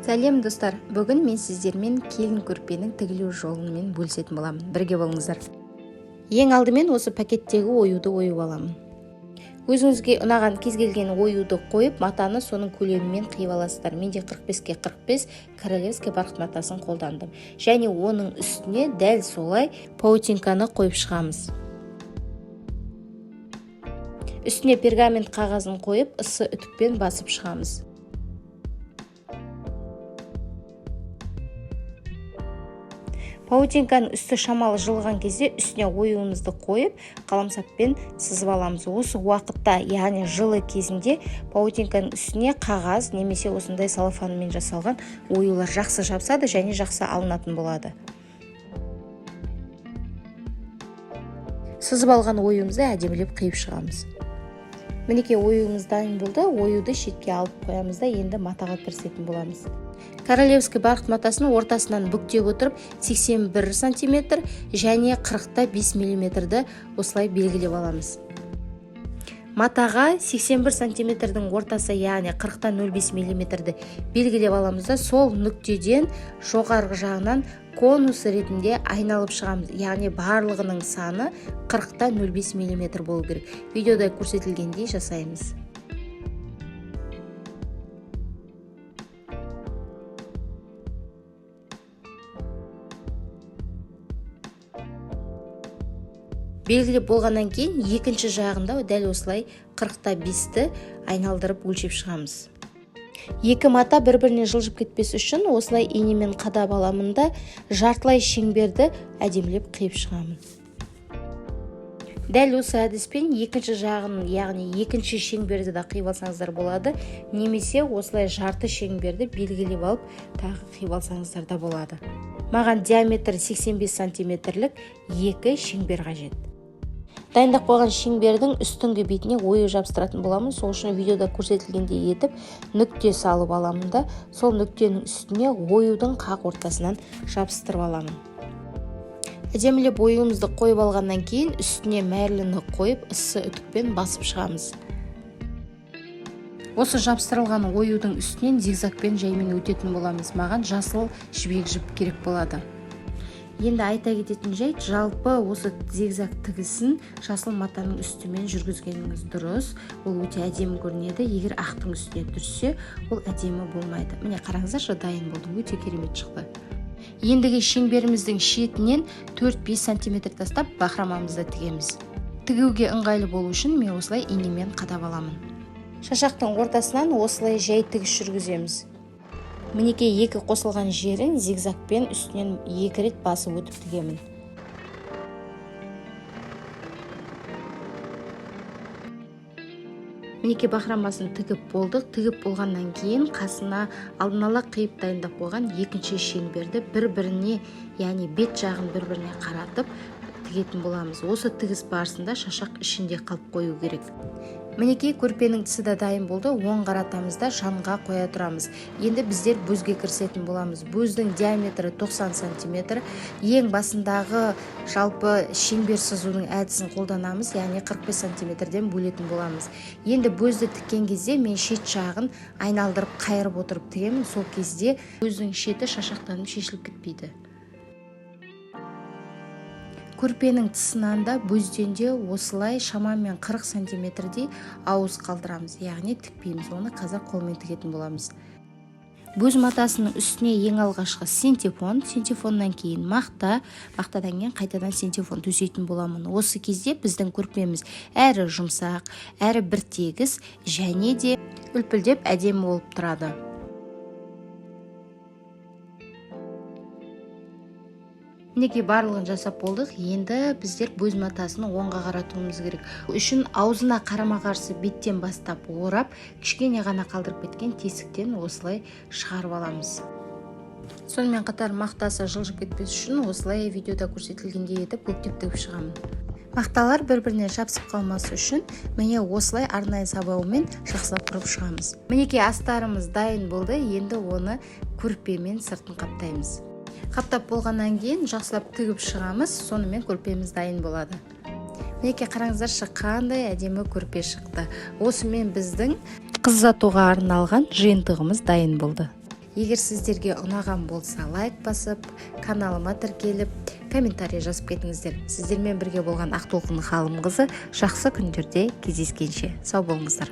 Сәлем, достар! Бүгін мен сіздермен келін көрпенің тігілу жолымен бөлісетін боламын. Бірге болыңыздар. Ең алдымен осы пакеттегі оюды ойып аламын. Өзіңізге ұнаған кез келген оюды қойып, матаны соның көлемімен қиып аласыздар. Менде 45-ке 45 королевский бархат матасын қолдандым. Және оның үстіне дәл солай паутинканы қойып шығамыз. Үстіне пергамент қағазын қойып, ысы үтікпен басып шығамыз. Паутинканың үсті шамалы жылыған кезде үстіне оюымызды қойып, қаламсаппен сызып аламыз. Осы уақытта, яғни жылы кезінде, паутинканың үстіне қағаз немесе осындай целлофанмен жасалған оюлар жақсы жабысады және жақсы алынатын болады. Сызып алған оюымызды әдемілеп қиып шығамыз. Мінекей, оюымыз дайын болды. Оюды шетке алып қоямыз да, енді матаға кірісетін боламыз. Королевский бархат матасын ортасынан бүктеп отырып, 81 сантиметр және 45 миллиметрді осылай белгілеп аламыз. Матаға 81 сантиметрдің ортасы, яғни 40,05 миллиметрді белгілеп аламыз да, сол нүктеден жоғарғы жағынан конус ретінде айналып шығамыз. Яғни барлығының саны 40,05 миллиметр болу керек. Видеода көрсетілгендей жасаймыз. Белгілеп болғаннан кейін екінші жағында дәл осылай 45-ті айналдырып өлшеп шығамыз. Екі мата бір-біріне жылжып кетпес үшін осылай инемен қадап аламын да, жартылай шеңберді әдемілеп қиып шығамын. Дәл осы әдіспен екінші жағын, яғни екінші шеңберді де қиып алсаңыздар болады, немесе осылай жарты шеңберді белгілеп алып, тағы қиып алсаңыздар да болады. Маған диаметрі 85 сантиметрлік екі шеңбер қажет. Дайындап қойған шеңбердің үстіңгі бетіне ою жабыстыратын боламын. Сол үшін видеода көрсетілгендей етіп нүкте салып аламын да, сол нүктенің үстіне оюдың қақ ортасынан жабыстырып аламын. Әдемілеп оюымызды қойып алғаннан кейін үстіне мәрліні қойып, ыссы үтікпен басып шығамыз. Осы жабыстырылған оюдың үстінен зигзагпен жаймен өтетін боламыз. Маған жасыл жібек жіп керек болады. Енді айта кететін жайт, жалпы осы зигзаг тігісін жасыл матаның үстімен жүргізгеніңіз дұрыс. Ол өте әдемі көрінеді. Егер ақтың үстіне түссе, ол әдемі болмайды. Міне, қараңыздаршы, дайын болды, өте керемет шықты. Ендігі шеңберіміздің шетінен 4-5 сантиметр тастап бахромамызды тігеміз. Тігуге ыңғайлы болу үшін мен осылай инемен қадап аламын. Шашақтың ортасынан осылай жай тігіс жүргіземіз. Мінекей, екі қосылған жерін зигзагпен үстінен екі рет басып өтіп тігемін. Мінекей, бахромасын тігіп болдық. Тігіп болғаннан кейін қасына алдын ала қиып дайындап қойған екінші шеңберді бір-біріне, яғни бет жағын бір-біріне қаратып тігетін боламыз. Осы тігіс барысында шашақ ішінде қалып қою керек. Мінекей, көрпенің тысы да дайын болды. Оң қаратамыз да, жанға қоя тұрамыз. Енді біздер бөзге кірісетін боламыз. Бөздің диаметрі 90 сантиметр. Ең басындағы жалпы шеңбер сызудың әдісін қолданамыз, яғни 45 сантиметрден бөлетін боламыз. Енді бөзді тіккен кезде мен шет жағын айналдырып қайырып отырып тігемін. Сол кезде бөздің шеті шашақтанып шешіліп кетпейді. Көрпенің тысынан да, бөзден де осылай шамамен 40 сантиметрдей ауыз қалдырамыз, яғни тікпейміз, оны қазір қолмен тігетін боламыз. Бөз матасының үстіне ең алғашқы синтепон, синтепоннан кейін мақта, мақтадан кейін қайтадан синтепон төсейтін боламын. Осы кезде біздің көрпеміз әрі жұмсақ, әрі бір тегіс және де үлпілдеп әдемі болып тұрады. Мінекей, барлығын жасап болдық. Енді біздер бөз матасын оңға қаратуымыз керек. Үшін аузына қарама-қарсы беттен бастап орап, кішкене ғана қалдырып кеткен тесіктен осылай шығарып аламыз. Сонымен қатар мақтасы жылжып кетпес үшін осылай видеода көрсетілгендей етіп көктеп тігіп шығамын. Мақталар бір-біріне жабысып қалмас үшін міне осылай арнайы сабаумен жақсылап ұрып шығамыз. Мінекей, астарымыз дайын болды. Енді оны көрпемен сыртын қаптаймыз. Қаптап болғаннан кейін жақсылап тігіп шығамыз, сонымен көрпеміз дайын болады. Мінекей, қараңыздаршы, қандай әдемі көрпе шықты. Осымен біздің қыз ұзатуға арналған жиынтығымыз дайын болды. Егер сіздерге ұнаған болса, лайк басып, каналыма тіркеліп, комментарий жазып кетіңіздер. Сіздермен бірге болған Ақтолқын Ғалымқызы. Жақсы күндерде кездескенше, сау болыңыздар.